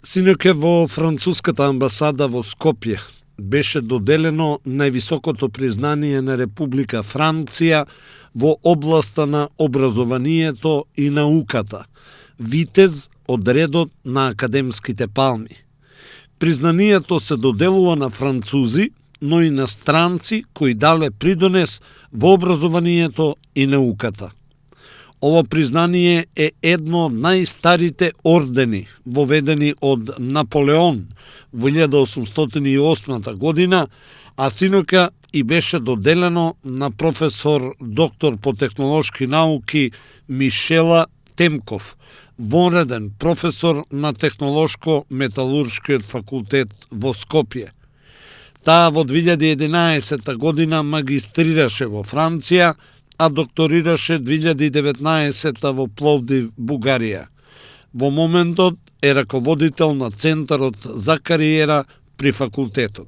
Синоќа во француската амбасада во Скопје беше доделено највисокото признание на Република Франција во областа на образованието и науката, витез од редот на академските палми. Признанието се доделува на французи, но и на странци кои дале придонес во образованието и науката. Ова признание е едно од најстарите ордени воведени од Наполеон во 1808 година, а синоќа и беше доделено на професор доктор по технолошки науки Мишела Темков, вонреден професор на Технолошко-металуршкиот факултет во Скопје. Таа во 2011 година магистрираше во Франција, а докторираше 2019 во Пловдив, Бугарија. Во моментот е раководител на Центарот за кариера при факултетот.